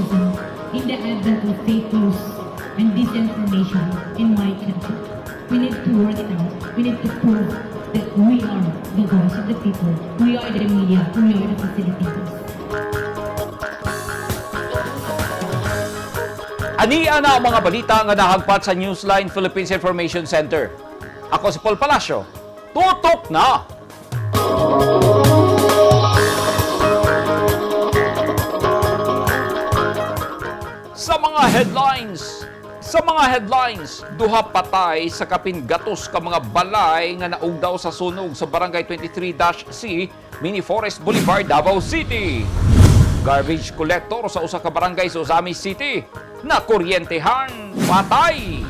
journalism in the advent of fake news and disinformation in my country. We need to work it out. We need to prove that we are the voice of the people. We are the media. We are the facilitators. Ania na ang mga balita nga nahagpat sa Newsline Philippines Information Center. Ako si Paul Palacio. Tutok na! Sa mga headlines, duha patay sa kapin gatos ka mga balay nga naugdaw sa sunog sa Barangay 23-C, Mini Forest Boulevard, Davao City. Garbage collector sa usa ka barangay sa Ozamis City nakuryentehan, patay.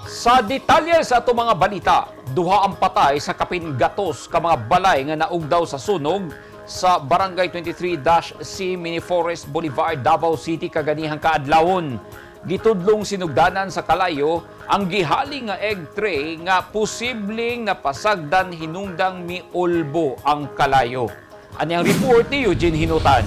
Sa detalye sa ato mga balita, duha ang patay sa kapin gatos ka mga balay nga naugdaw sa sunog sa Barangay 23-C Mini Forest Boulevard, Davao City kaganihang kaadlawon. Gitudlong sinugdanan sa kalayo ang gihali nga egg tray nga posibleng napasagdan hinungdang miulbo ang kalayo. Ani ang report ni Eugene Hinutan.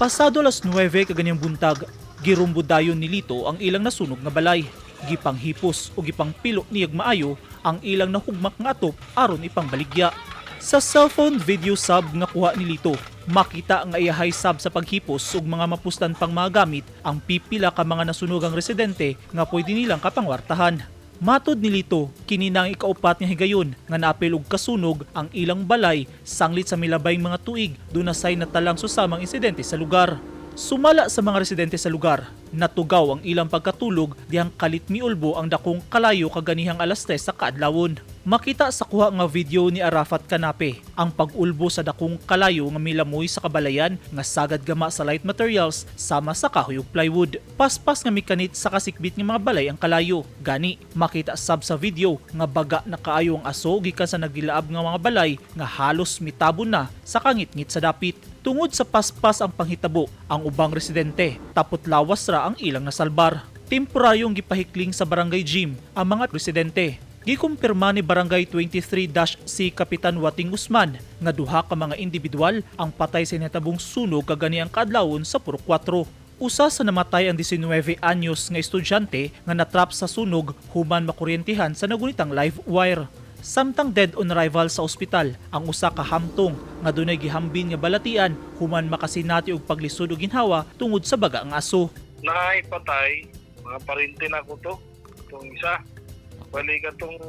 Pasado alas 9 kaganiyang buntag, girumbo dayon ni Lito ang ilang nasunog nga balay. Gipanghipos o gipangpilo niyag maayo ang ilang nahugmak nga atop aron ipangbaligya. Sa cellphone video sub nga kuha ni Lito, makita nga iyahay sab sa paghipos ug mga mapuslan pang mga gamit ang pipila ka mga nasunogang residente nga pwede nilang kapangwartahan. Matod ni Lito, kini na ang ikaupat nga higayon nga naapil og kasunog ang ilang balay sanglit sa milabay mga tuig dunasay natalang susamang insidente sa lugar. Sumala sa mga residente sa lugar, natugaw ang ilang pagkatulog dihang kalit miulbo ang dakong kalayo kaganihang alas 3 sa kaadlawon. Makita sa kuha nga video ni Arafat Kanape ang pag-ulbo sa dakong kalayo nga milamoy sa kabalayan nga sagad gama sa light materials sama sa kahoy ug plywood. Paspas nga mikanit sa kasikbit nga mga balay ang kalayo. Gani makita sab sa video nga baga na kaayo ang aso gikan sa nagilaab nga mga balay nga halos mitabon na sa kangitngit sa dapit. Tungod sa paspas ang panghitabo, ang ubang residente tapot lawas ra ang ilang nasalbar. Temporaryong gipahikling sa barangay gym ang mga residente. Gikumpirma ni Barangay 23-C Kapitan Wating Usman nga duha ka mga individual ang patay sa nahitabong sunog kaganiang kaadlawon sa Purok 4. Usa sa namatay ang 19 anyos nga estudyante nga natrap sa sunog human makuryentihan sa nagunitang live wire. Samtang dead on arrival sa ospital ang usa ka hamtong nga dunay gihambin nga balatian human makasinati og paglisod og ginhawa tungod sa baga nga aso. Naay patay, mga parente na ko to. Itong isa. Bali katong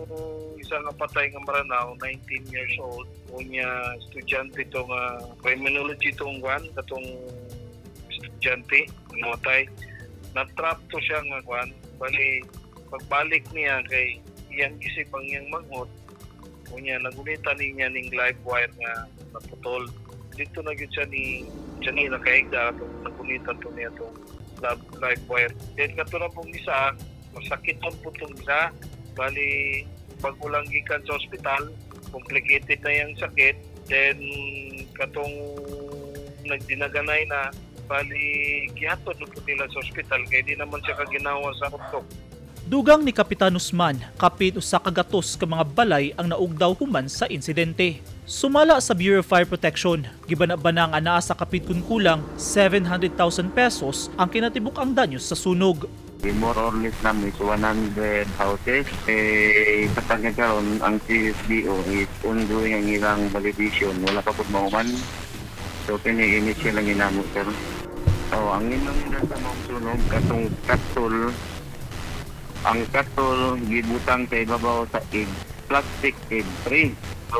isa nga patay nga Maranao, 19 years old. Unya estudyante to nga criminology tong kwan, katong estudyante namatay. Natrap to siya nga kwan. Bali pagbalik niya kay iyang isip ang iyang manghod. Unya nagunitan niya ning live wire nga naputol. Dito na gyud siya ni siya ni nakaigda atong nagunitan to niya tong live wire. Then kato na pong isa, masakiton po tong isa. Bali, bago lang gikan sa ospital, complicated na yung sakit. Then, katong nagdinaganay na, bali, gihatod na po nila sa ospital kay di naman siya kaginawa sa utok. Dugang ni Kapitan Usman, kapit usa ka gatos ka mga balay ang naugdaw human sa insidente. Sumala sa Bureau of Fire Protection, gibana-bana ang anaa sa kapit kun kulang 700,000 pesos ang kinatibuk ang danyos sa sunog. More or less namin is 100 houses. Eh, sa pagkakaroon, ang CSBO is ongoing ang ilang validation. Wala pa po mahuman. So, kini initial lang ginamo, sir. Oh, ang inong sa mga sunog, katong katol, ang katol, gibutang sa ibabaw sa egg, plastic egg tray. So,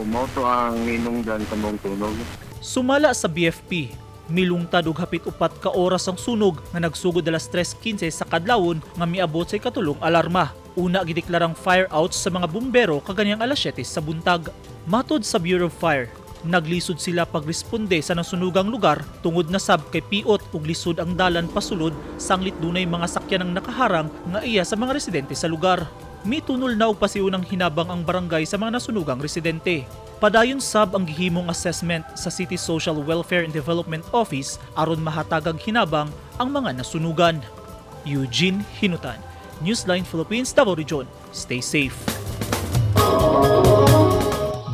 mao to ang ninungdan sa mga sunog. Sumala sa BFP, milungtad og hapit 4 ka oras ang sunog nga nagsugod alas 3:15 sa kadlawon nga miabot sa ikatulong alarma. Una gideklarang fire out sa mga bumbero kaganiyang alas 7 sa buntag. Matod sa Bureau of Fire, naglisod sila pagresponde sa nasunugang lugar tungod na sab kay piot ug lisod ang dalan pasulod sanglit dunay mga sakyan ang nakaharang nga iya sa mga residente sa lugar. Mitunol na og pasiunang hinabang ang barangay sa mga nasunugang residente. Padayon sab ang gihimong assessment sa City Social Welfare and Development Office aron mahatagag hinabang ang mga nasunugan. Eugene Hinutan, Newsline Philippines, Davao Region. Stay safe.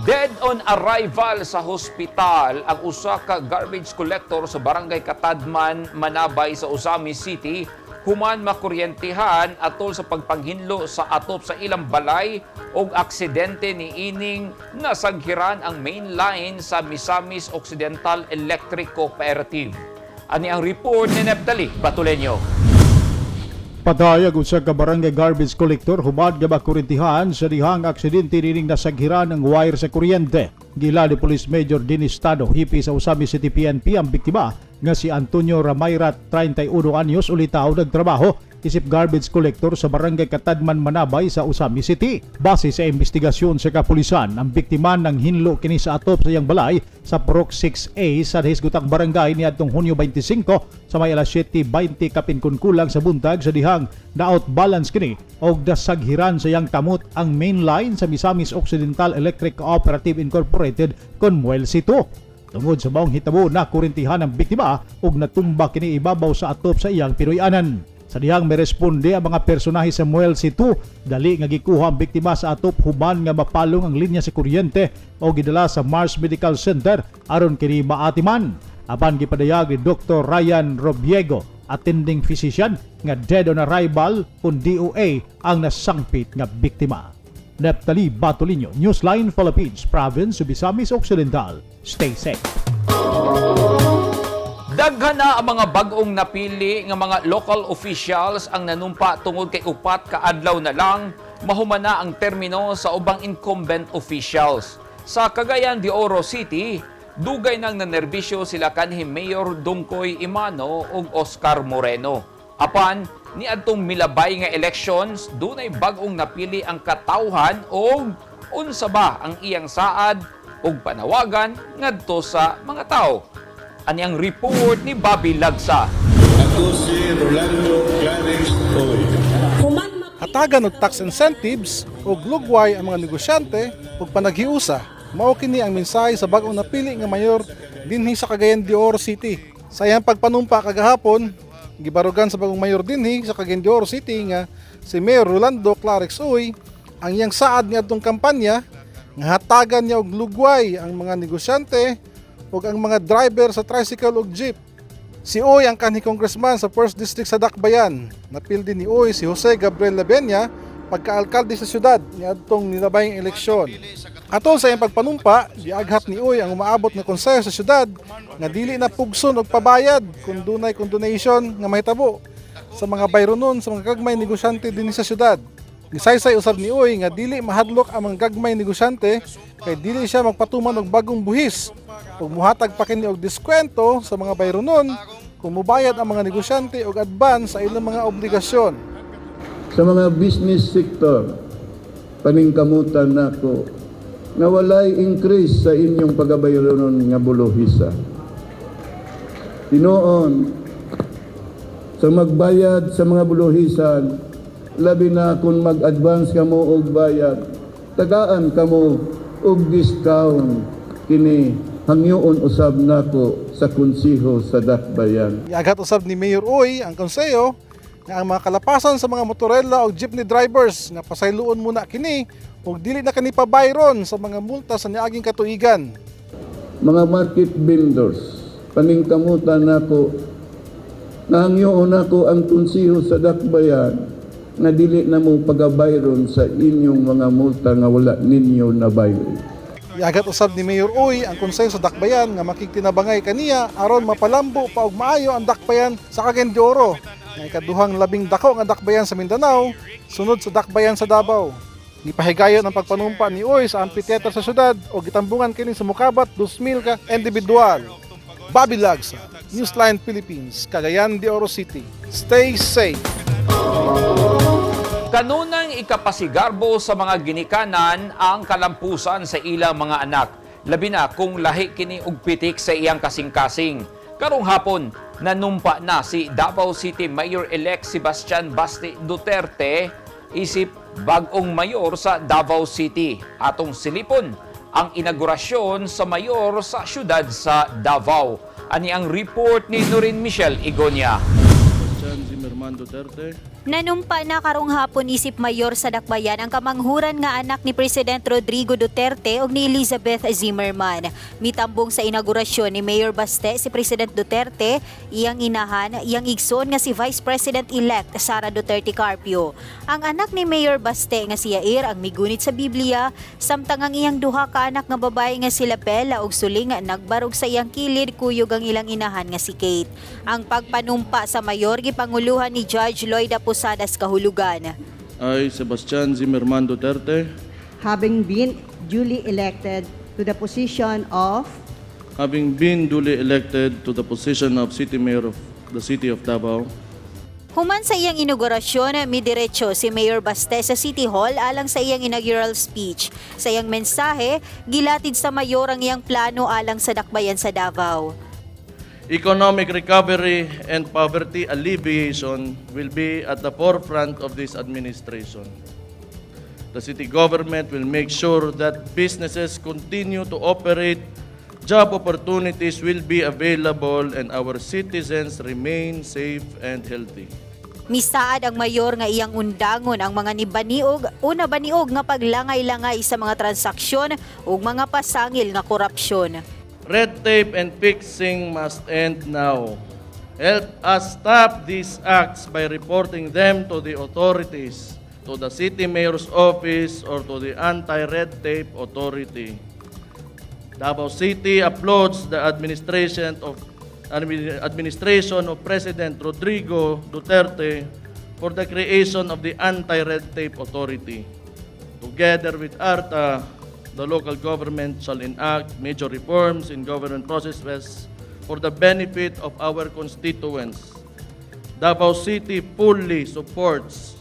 Dead on arrival sa hospital ang usa ka garbage collector sa Barangay Catadman, Manabay sa Ozamiz City human makuryentihan atol sa pagpanghinlo sa atop sa ilang balay og aksidente ni ining nasaghiran ang main line sa Misamis Occidental Electric Cooperative. Ani ang report ni Neptali Batuleño. Patay ang usa ka barangay garbage collector human nga makurintihan sa dihang aksidente nining nasaghiran ang wire sa kuryente. Giila ni Police Major Dennis Tano, hepe sa Ozamiz City PNP, ang biktima nga si Antonio Ramayra, 31 anyos, ulitaw nagtrabaho isip garbage collector sa Barangay Catadman, Manabay sa Ozamiz City. Base sa investigasyon sa kapulisan, ang biktima nanghinlo kini sa atop sa iyang balay sa Purok 6A sa hisgutang barangay niadtong Hunyo 25 sa may alas 7:20 kapin kun kulang sa buntag sa dihang na-outbalance kini og nasaghiran sa iyang kamot ang main line sa Misamis Occidental Electric Cooperative Incorporated kon Muelsi 2. Tungod sa maong hitabo, nakurintihan ang biktima ug natumba kini ibabaw sa atop sa iyang pinuy-anan. Sa dihang miresponde ang mga personahe sa Muelsi 2, dali nga gikuha ang biktima sa atop human nga mapalong ang linya sa kuryente o gidala sa Mars Medical Center aron kini maatiman. Apan gipadayag ni Dr. Ryan Robiego, attending physician, nga dead on arrival kung DOA ang nasangpit nga biktima. Neptali Batolinho, Newsline Philippines, Province of Misamis Occidental. Stay safe. Daghan na ang mga bag-ong napili nga mga local officials ang nanumpa tungod kay 4 ka adlaw na lang mahumana ang termino sa ubang incumbent officials. Sa Cagayan de Oro City, dugay nang nanerbisyo sila kanhi Mayor Dungkoy Emano ug Oscar Moreno. Apan niadtong milabay nga elections, dunay bag-ong napili ang katawhan og unsa ba ang iyang saad ug panawagan ngadto sa mga tao. Ani ang report ni Bobby Lagsa. Ako si Rolando Clarence Toy. Hatagan og tax incentives ug lugway ang mga negosyante ug panaghiusa. Mao kini ang mensahe sa bag-ong napili nga mayor dinhi sa Cagayan de Oro City. Sa iyang pagpanumpa kagahapon, gibarugan sa bagong mayor dinhi sa Cagayan de Oro City nga si Mayor Rolando Klarex Uy ang iyang saad niadtong kampanya nga hatagan niya og lugway ang mga negosyante ug ang mga driver sa tricycle ug jeep. Si Uy ang kanhi congressman sa 1st District sa Dakbayan. Napildi ni Uy si Jose Gabriel Lapeña pagkaalkalde sa syudad niadtong nilabayng eleksyon. Atol sa iyang pagpanumpa, giaghat ni Uy ang umaabot nga konseho sa syudad nga dili na pugson og pabayad kung dunay condonation nga mahitabo sa mga bayronon sa mga gagmay negosyante dinhi sa syudad. Gisaysay usab ni Uy nga dili mahadlok ang mga gagmay negosyante kay dili siya magpatuman og bagong buhis ug muhatag pa kini og diskwento sa mga bayronon kung mubayad ang mga negosyante og advance sa ilang mga obligasyon. Sa mga business sector, paningkamutan nako nga walay increase sa inyong pagabayronon nga bulohisa. Tinuon, sa magbayad sa mga bulohisan, labi na kung mag-advance kamo og bayad, tagaan kamo og discount. Kini hangyoon usab nako sa konseho sa Dakbayan. Iaghat usab ni Mayor Uy ang konseho nga ang mga kalapasan sa mga motorela o jeepney drivers nga pasayloon muna kini ug dili na kini pabayron sa mga multa sa niaging katuigan. Mga market vendors, paningkamutan nako, nahangyoon nako ang konseho sa Dakbayan nga dili na mo pagabayron sa inyong mga multa nga wala ninyo na bayron. Iaghat usab ni Mayor Uy ang konseho sa Dakbayan nga makigtinabangay kaniya aron mapalambo pa og maayo ang Dakbayan sa Cagayan de Oro nga ikaduhang labing dako nga dakbayan sa Mindanao sunod sa Dakbayan sa Davao. Gipahigayon ang pagpanumpa ni Uy sa amphitheater sa syudad o gitambungan kini sa mukabat 2,000 ka individual. Bobby Lagsa, Newsline Philippines, Cagayan de Oro City. Stay safe. Kanunang ikapasigarbo sa mga ginikanan ang kalampusan sa ilang mga anak. Labi na kung lahi kini og pitik sa iyang kasing-kasing. Karong hapon, nanumpa na si Davao City Mayor-elect Sebastian Basti Duterte isip bag-ong mayor sa Davao City. Atong silipon ang inaugurasyon sa mayor sa syudad sa Davao. Ani ang report ni Noreen Michelle Igonia. Sebastian Zimmerman. Zimmerman Duterte. Nanumpa na karong hapon isip mayor sa Dakbayan ang kamanghuran nga anak ni President Rodrigo Duterte ug ni Elizabeth Zimmerman. Mitambong sa inaugurasyon ni Mayor Baste si President Duterte, iyang inahan, iyang igsoon nga si Vice President-elect Sara Duterte Carpio. Ang anak ni Mayor Baste nga si Yair ang migunit sa Biblia, samtang ang iyang duha ka anak nga babae nga sila Bella ug Suling nagbarog sa iyang kilid kuyog ang ilang inahan nga si Kate. Ang pagpanumpa sa mayor gipanguluhan ni Judge Loida Posadas Kahulugan. I, Sebastian Zimmerman Duterte, having been duly elected to the position of having been duly elected to the position of City Mayor of the City of Davao, Human sa iyang inaugurasyon, midiretso si Mayor Baste sa City Hall alang sa iyang inaugural speech. Sa iyang mensahe, gilatid sa mayor ang iyang plano alang sa dakbayan sa Davao. Economic recovery and poverty alleviation will be at the forefront of this administration. The city government will make sure that businesses continue to operate, job opportunities will be available, and our citizens remain safe and healthy. Misaad ang mayor nga iyang undangon ang mga nibaniog o nabaniog nga paglangay-langay sa mga transaksyon ug mga pasangil nga korupsyon. Red tape and fixing must end now. Help us stop these acts by reporting them to the authorities, to the city mayor's office, or to the anti-red tape authority. Davao City applauds the administration of President Rodrigo Duterte for the creation of the anti-red tape authority. Together with ARTA, the local government shall enact major reforms in government processes for the benefit of our constituents. Davao City fully supports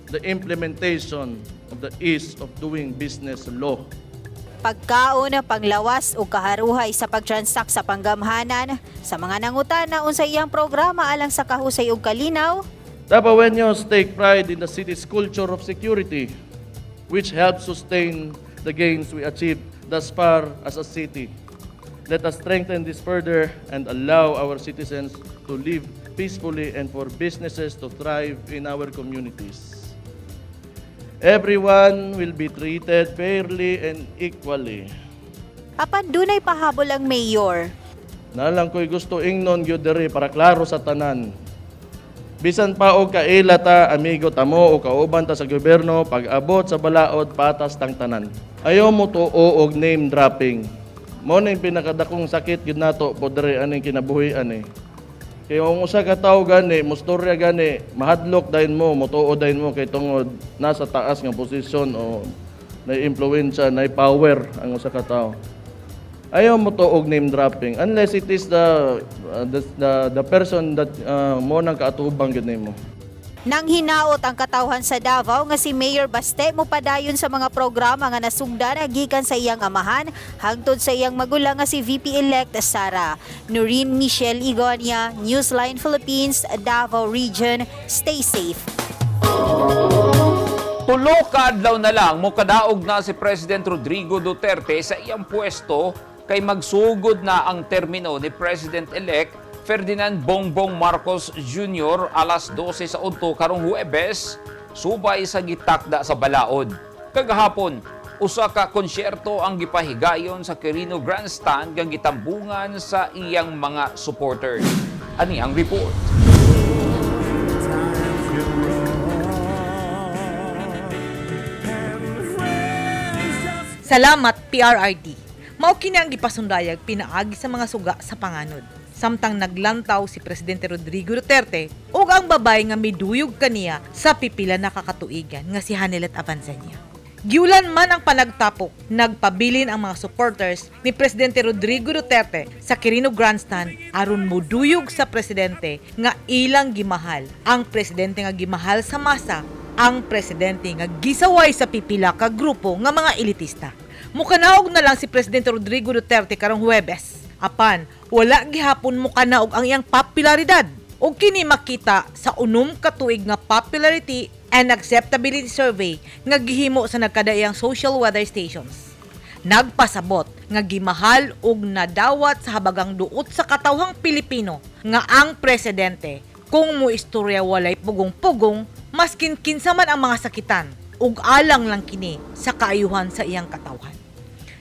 the implementation of the ease of doing business law. Pagkaon, panglawas o kaharuhay sa pagtransak sa panggamhanan, sa mga nangutana unsay iyang programa alang sa kahusay ug kalinaw, Davaoeños take pride in the city's culture of security, which helps sustain the gains we achieved thus far as a city. Let us strengthen this further and allow our citizens to live peacefully and for businesses to thrive in our communities. Everyone will be treated fairly and equally. Apan dunay pahabol ang mayor. Naa lang ko'y gusto ingnon gyud diri para klaro sa tanan. Bisan pa og kaila ta, amigo ta mo o kauban ta sa gobyerno, pag abot sa balaod, patas tang tanan. Ayaw mo tuo og name dropping. Mao ning pinakadakong sakit gyud nato po diri aning kinabuhi ani. Kay kung usa ka tawo gani, mustorya gani, mahadlok dayon mo, motuo dayon mo kay tungod nasa taas nga posisyon o na impluwensya, na power ang usa ka tawo. Ayaw mo to og name dropping unless it is the person that mo nang kaatubang gyud nimo. Nang hinaot ang katawhan sa Davao nga si Mayor Baste mopadayon sa mga programa nga nasugdan gikan sa iyang amahan hangtod sa iyang magulang nga si VP-elect Sara. Noreen Michelle Igonia, Newsline Philippines, Davao Region. Stay safe. 3 ka adlaw na lang mokadaog na si President Rodrigo Duterte sa iyang pwesto kay magsugod na ang termino ni President-elect Ferdinand Bongbong Marcos Jr. alas 12 sa udto karong Huwebes, subay sa gitakda sa balaod. Kagahapon, usa ka konsyerto ang gipahigayon sa Quirino Grandstand nga gitambungan sa iyang mga supporters. Ani ang report. Salamat, PRRD. Mao kini ang gipasundayag pinaagi sa mga suga sa panganod. Samtang naglantaw si Presidente Rodrigo Duterte ug ang babay nga miduyog kaniya sa pipila na kakatuigan nga si Honeylet Avanceña. Giulan man ang panagtapok, nagpabilin ang mga supporters ni Presidente Rodrigo Duterte sa Quirino Grandstand aron muduyog sa presidente nga ilang gimahal. Ang presidente nga gimahal sa masa, ang presidente nga gisaway sa pipila ka grupo nga mga elitista. Mukanaog na lang si Presidente Rodrigo Duterte karong Huwebes. Apan, wala gihapon mukanaog ang iyang popularidad. Ug kini makita sa 6 ka tuig nga popularity and acceptability survey nga gihimo sa nagkadaiyang social weather stations. Nagpasabot nga gimahal ug nadawat sa habagang duot sa katawhang Pilipino nga ang presidente Kung mo istorya walay pugong-pugong, maskin kinsa man ang mga sakitan, ug alang lang kini sa kaayuhan sa iyang katawhan.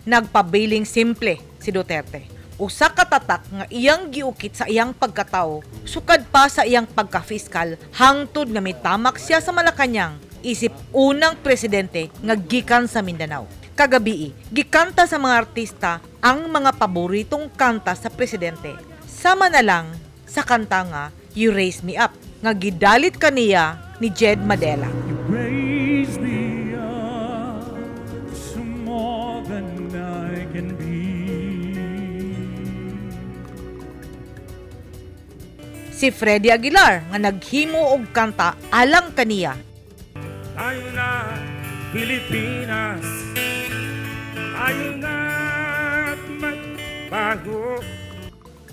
Nagpabiling simple si Duterte. Usa ka tatak nga iyang giukit sa iyang pagkatao, sukad pa sa iyang pagka-fiskal, hangtod nga mitamak siya sa Malacañang isip unang presidente nga gikan sa Mindanao. Kagabii, gikanta sa mga artista ang mga paboritong kanta sa presidente. Sama na lang sa kanta nga You Raise Me Up nga gidalit kaniya ni Jed Madela. Raise me up to more than I can be. Si Freddie Aguilar nga naghimo og kanta alang kaniya. Tayo na, Pilipinas. Tayo na at magbago.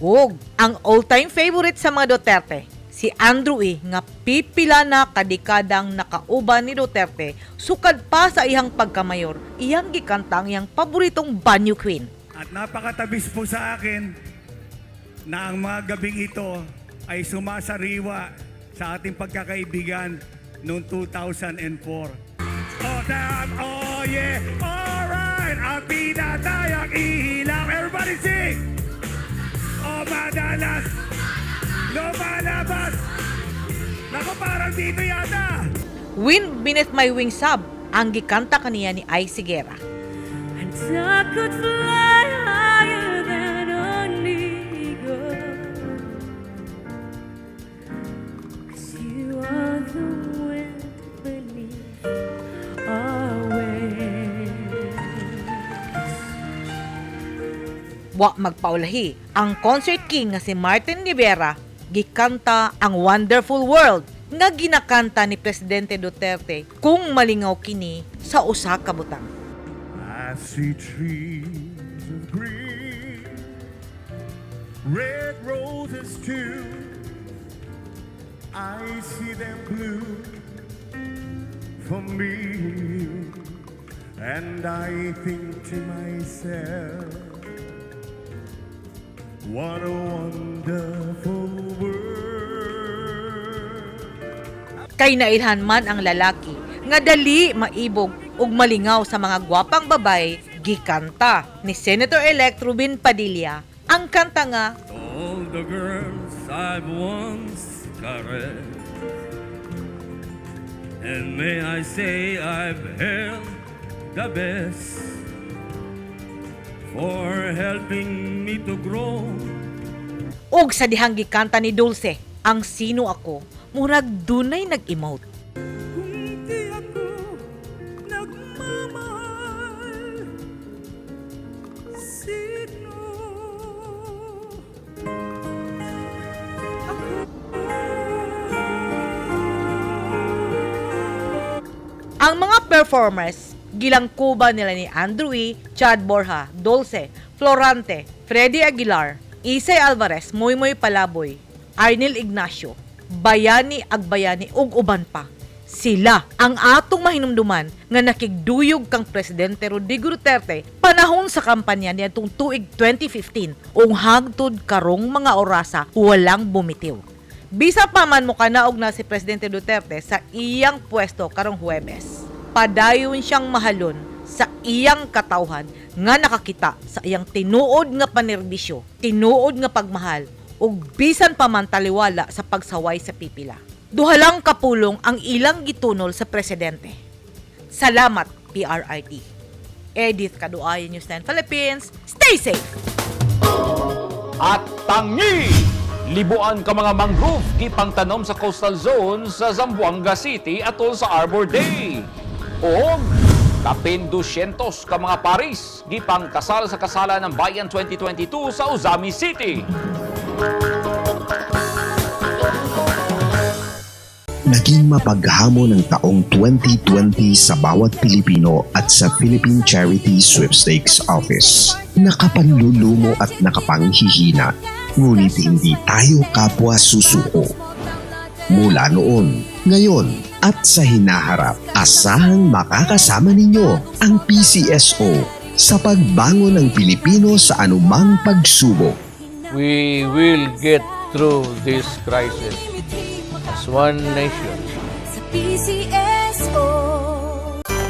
Ug ang all-time favorite sa mga Duterte, si Andrew E. nga pipila na kadekadang nakauban ni Duterte sukad pa sa iyang pagkamayor, iyang gikanta ang iyang paboritong Banyo Queen. At napakatabis po sa akin na ang mga gabing ito ay sumasariwa sa ating pagkakaibigan noong 2004. Oh, damn, oh yeah, alright, ang pinatayang ilaw. Everybody sing! Oh, madalas, lumalabas. Naku, parang dito yata. Wind Beneath My Wings sab ang gikanta kaniya ni Ice Seguerra. And I could fly higher than an eagle. 'Cause you are the wind beneath our wings. Wa magpaulahi, ang concert king nga si Martin Rivera gikanta ang Wonderful World nga ginakanta ni Presidente Duterte kung malingaw kini sa usa ka butang. I see trees of green, red roses too. I see them bloom for me and you. And I think to myself, what a wonderful world. Kay nailhan man ang lalaki nga dali maibog ug malingaw sa mga gwapang babay, gikanta ni Senator-elect Robin Padilla ang kanta nga All the girls I've once caressed, and may I say I've held the best for helping me to grow. Ug sa dihang gikanta ni Dulce ang Sino Ako, murag dunay nag-emote. Kung di ako nagmamahal, sino ako? Ang mga performers, gilangkuban nila ni Andrew E., Chad Borja, Dulce, Florante, Freddie Aguilar, Isay Alvarez, Moymoy Palaboy, Arnel Ignacio, Bayani Agbayani ug uban pa. Sila ang atong mahinumduman nga nakigduyog kang Presidente Rodrigo Duterte panahon sa kampanya niadtong tuig 2015 ug hangtod karong mga orasa walang bumitiw. Bisa pa man mokanaog na si Presidente Duterte sa iyang pwesto karong Huwebes, padayon siyang mahalon sa iyang katawhan nga nakakita sa iyang tinuod nga panerbisyo, tinuod nga pagmahal ug bisan pa man taliwala sa pagsaway sa pipila. Duha lang kapulong ang ilang gitunol sa presidente. Salamat, PRRD. Edith Kaduayan, News 9 Philippines. Stay safe! At tangi! Libuan ka mga mangrove gipangtanom sa coastal zone sa Zamboanga City atol sa Arbor Day. Og kapin 200 ka mga paris gipangkasal sa Kasalan ng Bayan 2022 sa Ozamiz City. Naging mapaghamon ang taong 2020 sa bawat Pilipino at sa Philippine Charity Sweepstakes Office. Nakapanlulumo at nakapanghihina, ngunit hindi tayo kapwa susuko. Mula noon, ngayon at sa hinaharap, asahang makakasama ninyo ang PCSO sa pagbangon ng Pilipino sa anumang pagsubok. We will get through this crisis as one nation. Sa PCSO.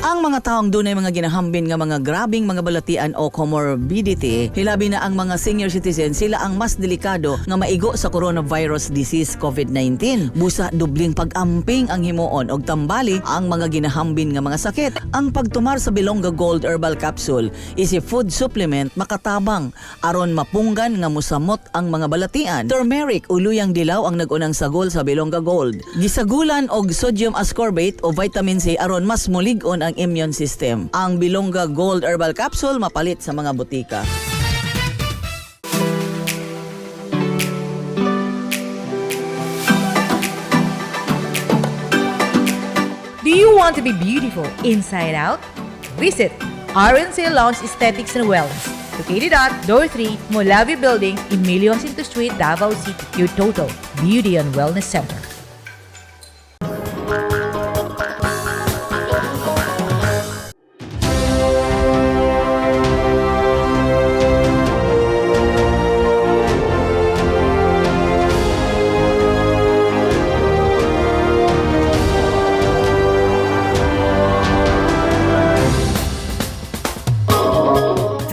Ang mga taong dunay mga ginahambin nga mga grabing mga balatian o comorbidity, hilabi na ang mga senior citizen, sila ang mas delikado nga maigo sa coronavirus disease COVID-19. Busa dubling pag-amping ang himuon og tambali ang mga ginahambin nga mga sakit. Ang pagtumar sa Bilongga Gold Herbal Capsule is a food supplement makatabang aron mapunggan nga musamot ang mga balatian. Turmeric o luyang dilaw ang nagunang sagol sa Bilongga Gold. Gisagulan og sodium ascorbate o vitamin C aron mas mulig-on ang immune system. Ang Bilongga Gold Herbal Capsule mapalit sa mga butika. Do you want to be beautiful inside out? Visit RNC Lounge Aesthetics and Wellness, located at Door 3, Molavi Building, Emilio Jacinto Street, Davao City. Your total beauty and wellness center.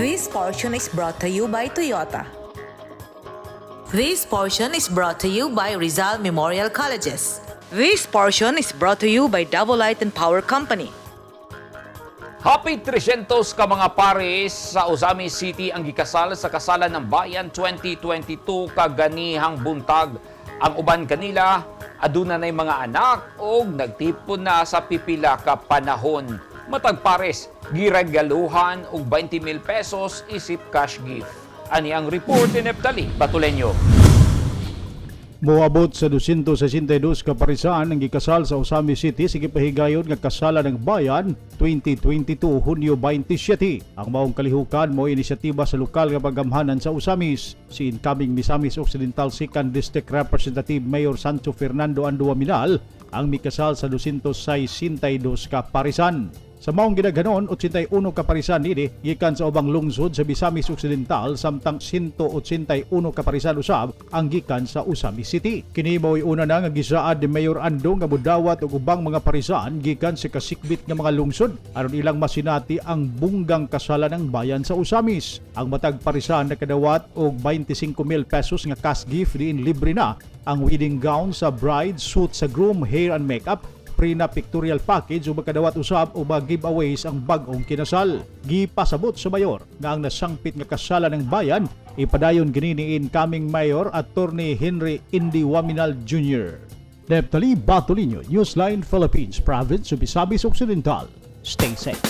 This portion is brought to you by Toyota. This portion is brought to you by Rizal Memorial Colleges. This portion is brought to you by Davao Light and Power Company. Happy 300 ka mga pares sa Ozamiz City ang gikasal sa Kasalan ng Bayan 2022 kaganihang buntag. Ang uban kanila aduna nay mga anak og nagtipon na sa pipila ka panahon. Matag pares giregaluhan og 20,000 pesos isip cash gift. Ani ang report ni Neptali Batuleño. Moabot sa 262 ka parisaan ang gikasal sa Ozamiz City sa gipahigayon nga Kasalan ng Bayan 2022 Hunyo 27. Ang maong kalihukan mo inisyatiba sa lokal nga pagamhanan sa Ozamiz. Si incoming Misamis Occidental 2nd District Representative Mayor Sancho Fernando Ando Oaminal ang mikasal sa 262 ka parisan. Sa maong gidaghanon, 81 ka parisan nini gikan sa ubang lungsod sa Misamis Occidental samtang 181 ka parisan usab ang gikan sa Ozamiz City. Kini mao'y una na nga gisaad ni Mayor Ando nga modawat og ubang mga parisan gikan sa kasikbit nga mga lungsod aron ilang masinati ang bunggang kasalan ng bayan sa Ozamiz. Ang matag parisan nakadawat og 25,000 pesos nga cash gift diin libre na ang wedding gown sa bride, suit sa groom, hair and makeup, free na pictorial package ug makadawat usab og mga giveaways ang bag-ong kinasal. Gipasabot sa mayor nga ang nasangpit nga kasalan ng bayan ipadayon kini ni incoming mayor Attorney Henry Indy Oaminal Jr. Neptali Batolino, Newsline Philippines, Province of Misamis Occidental. Stay safe.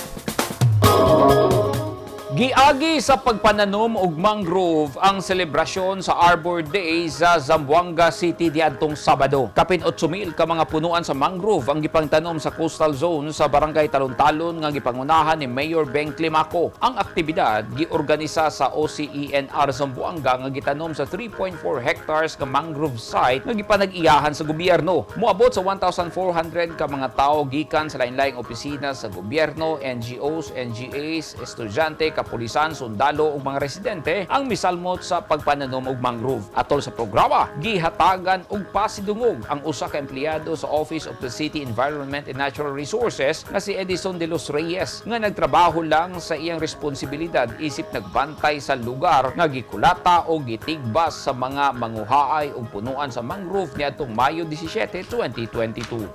Giagi sa pagpananom og mangrove ang selebrasyon sa Arbor Day sa Zamboanga City diadtong Sabado. Kapin 8,000 ka mga punuan sa mangrove ang gipangtanom sa coastal zone sa Barangay Talon-Talon nga gipangunahan ni Mayor Beng Climaco. Ang aktibidad giorganisa sa OCENR Zamboanga nga gitanom sa 3.4 hectares ka mangrove site nga gipanag-iyahan sa gobyerno. Moabot sa 1,400 ka mga tawo gikan sa lain-laing opisina sa gobyerno, NGOs, NGAs, estudyante, kapulisan, sundalo ug mga residente ang misalmot sa pagpananom og mangrove. Atol sa programa, gihatagan og pasidungog ang usa ka empleyado sa Office of the City Environment and Natural Resources nga si Edison de los Reyes nga nagtrabaho lang sa iyang responsibilidad isip nagbantay sa lugar nga gikulata o gitigbas sa mga manguhaay og punuan sa mangrove niadtong Mayo 17, 2022.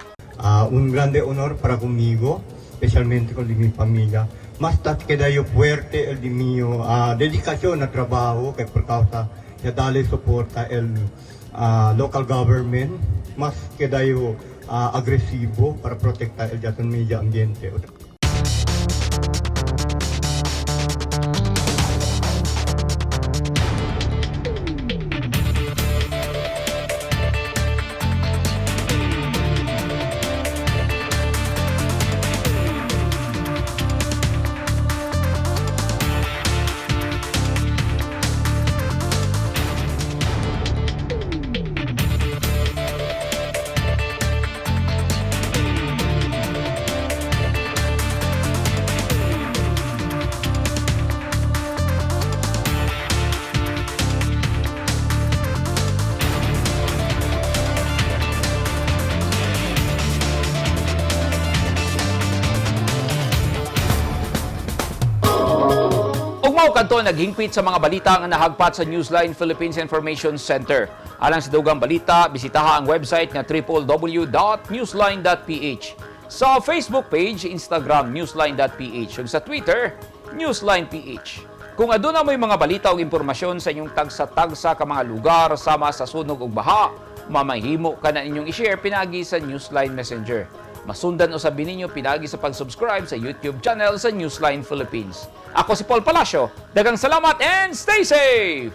Un grande honor para conmigo, especialmente con mi familia. Más tarde queda yo fuerte el de mi dedicación al trabajo que por causa de darle soporte el local government, más queda yo agresivo para proteger el medio ambiente. kadto naghingpit sa mga balita nga nahagpat sa Newsline Philippines Information Center. Alang sa dugang balita, bisitaha ang website nga www.newsline.ph. Sa Facebook page, Instagram, newsline.ph, ug sa Twitter, newsline.ph. Kung aduna mo'y mga balita o impormasyon sa inyong tagsa-tagsa ka mga lugar sama sa sunog ug baha, mamahimo ka na inyong i-share pinagi sa Newsline Messenger. Masundan usab ninyo pinagi sa pag-subscribe sa YouTube channel sa Newsline Philippines. Ako si Paul Palacio. Daghang salamat and stay safe!